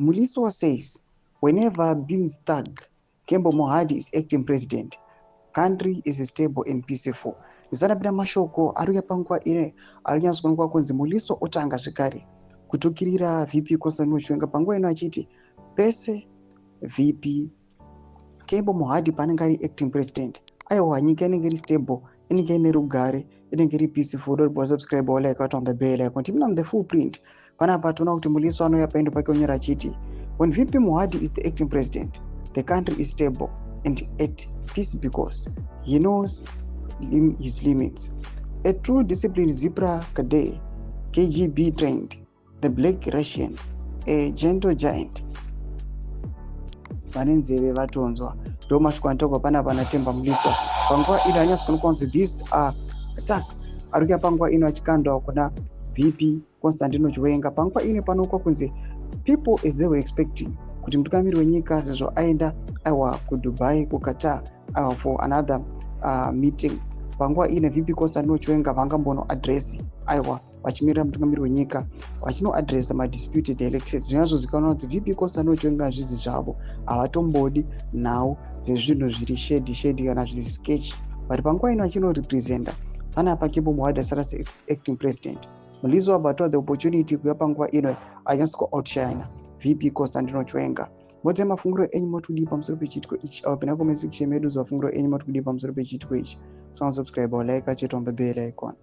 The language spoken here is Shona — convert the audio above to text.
Mliswa says whenever Beans thug Kembo Mohadi is acting president, country is stable and peaceful. Zisatapinda mashoko ari kuuya panguva ino ari kunyatsokuonekwa kunzi Mliswa otanga zvekare kutukirira VP Constantino Chiwenga panguva ino achiti pese VP Kembo Mohadi paanenge ari acting president, aiwa, nyika inenge iri stable, inenge ine rugare, inenge iri peaceful. Don't subscribe or like on the bell icon. Tipinda the full print. Panapa toona kuti Mliswa anouya paendo pake onyora achiti, "When VP Mohadi is the acting president, the country is stable and at peace because he knows his limits. A true disciplined ZIPRA cadre, KGB trained, the Black Russian, a gentle giant." Vane nzeve vatonzwa. Ndo mashoko anotaurwa panapa naTemba Mliswa panguva ino. Anyatsokuonekwa kunzi these are attacks ari kuya panguva ino achikandwa kuna VP Constantino Chiwenga. Panguva ino panoonekwa kunzi people, as they were expecting kuti mutungamiri wenyika, sezvo aenda, aiwa, kuDubai, kuQatar, aiwa, for another meeting, panguva ino VP Constantino Chiwenga vangambono address, aiwa, vachimirira mutungamiri wenyika, vachinoaddressa madisputed elections. Zvinonyatsozikanwa kuti VP Constantino Chiwenga hazvizi zvavo, havatombodi nhau dzezvinhu zviri shady shady kana zviri sketch. But panguva ino achinorepresenta panapa Kembo Mohadi asara seacting president, Mliswa abatwa the opportunity kuya panguva ino achinatso kuoutshine VP Constantino Chiwenga. Modze mafungiro enyu, motudii pamusoro pechiitiko ichi? Apo pina comment section medu, mafungiro enyu, motokudii pamusoro pechiitiko ichi? So subscribe or like, chete on the bell icon.